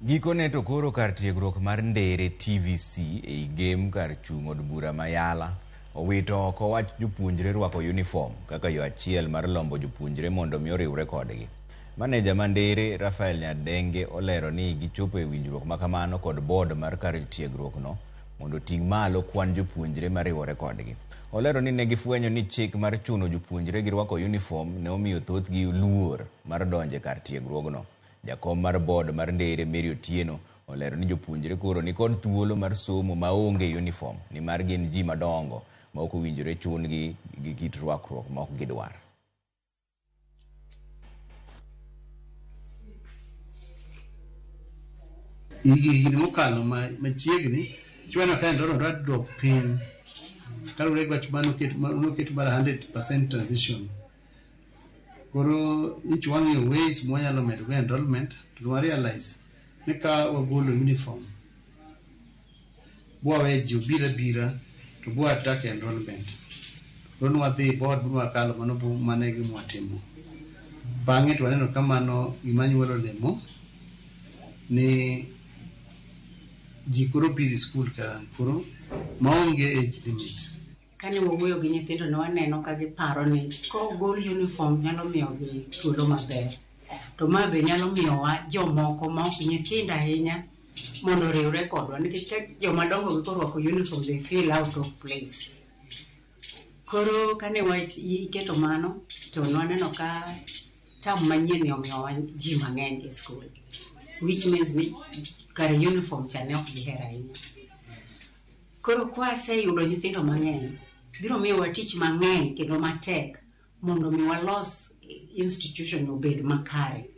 Gikone to koro kar tiegruok mar Ndere TVC ei Gem kar chung' od bura ma Yala owito oko wach jopuonjre rwako uniform kaka yo achiel mar lombo jopuonjre mondo mi oriwre kodgi. Maneja ma Ndere Raphael Nyadenge olero ni gichopo e winjruok ma kamano kod board mar kar tiegruok no mondo oting' malo kwan jopuonjre mariwore kodgi. Olero ni ne gifwenyo ni chik mar chuno jopuonjre gi rwako uniform ne omiyo thothgi luor mar donjo e kar tiegruogno. Jakom mar board mar Ndere Mary Otieno olero ni jopuonjre koro nikod thuolo mar somo maonge uniform nimar gin ji madongo ma ok owinjore chun-gi gi kit rwakruok ma ok gidwar. Higni mokalo machiegni chweno ka enrollment dok piny kaluwore gi wach manoket mar 100% transition. Koro nyocha wang'iyo ways mwanyalo medo go enrollment to wa realize ni ka wagolo uniform bwawe ji obiro abira to bwa attack enrollment. Koro nwadhi board bwakalo mano mano e gima watimo. Bang'e to waneno ka mano gima nyuolo olemo ni ji koro biro e skul ka koro maonge age limit. Kane wawuoyo gi nyithindo ne waneno ka giparo ni kogol uniform nyalo miyogi thuolo maber. To ma be nyalo miyowa jomoko ma ok nyithindo ahinya mondo oriwre kodwa nikech ka joma dongo gi korwako uniform they feel out of place. Koro kane iketo mano to nwaneno ka term manyien ni omiyowa ji mang'eny e skul which means ni kare uniform cha ne ok gihero ahinya. Koro kwaseyudo nyithindo mang'eny, biro miyowa tich mang'eny kendo matek mondo mi walos institution obed makare.